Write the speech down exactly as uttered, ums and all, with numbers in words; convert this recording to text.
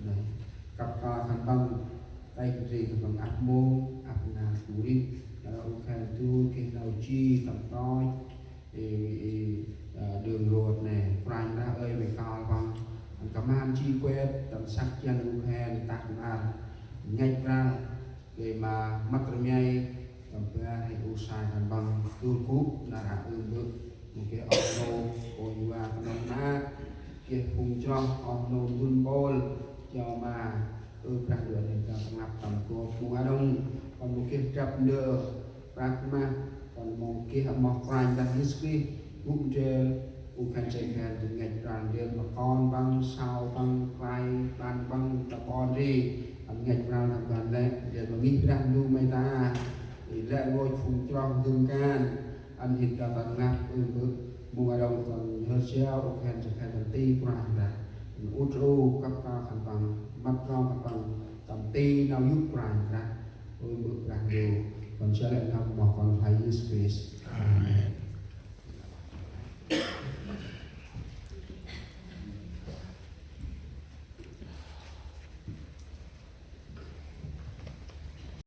Nây, kăp kơl khân păng, tay kri khân păng ăp mông, ăp nar bu rih, ơ, u khen du geh nau ji tâm trôch, ê, ê, ơ, đường ruột nê, Kôranh Brah ơi, mê kơl păng, ăn kơman ji kuet, tâm săk jăn u khen, tăk nar, ngăch bral, gay ma mât rmei, tâm bar hê u sai khân păng, dôl gŭ, nar aơ ưm bơ̆, mâu geh oh nô, ôi wa knŏng maak, geh phung chroh, oh nô ndŭl mpôl, jao ma, ơ Brah Ndu ăn hên gah tơngap tâm gop mông ađŏng, kon mâu geh drăp ndơ, prăk mah, kon mâu geh amoh Kôranh Brah Yêsu Krist, gŭ ndrel, u khan jay khan, gŭ ngăch bral ndrel ma kon păng, sau păng, klay, ƀăn păng, ta ƀon ri, ăn ngăch bral tâm ban lĕ, ndrel ma ngih Brah Ndu may ta, i lĕ rngôch phung chroh gưng kan, ăn hên gah tơngap, ơ bơ̆, mông ađŏng kon nhhơr jao, u khan jay khan tâm ti Kôranh Brah, ăn ŭt rŭ, kăp kơl khân păng, mât kơl khân păng, tâm ti nau yô̆ Kôranh Brah, ơ bơ̆ Brah Ndu, kon jao lĕ nau moh kon Brah Yêsu Krist.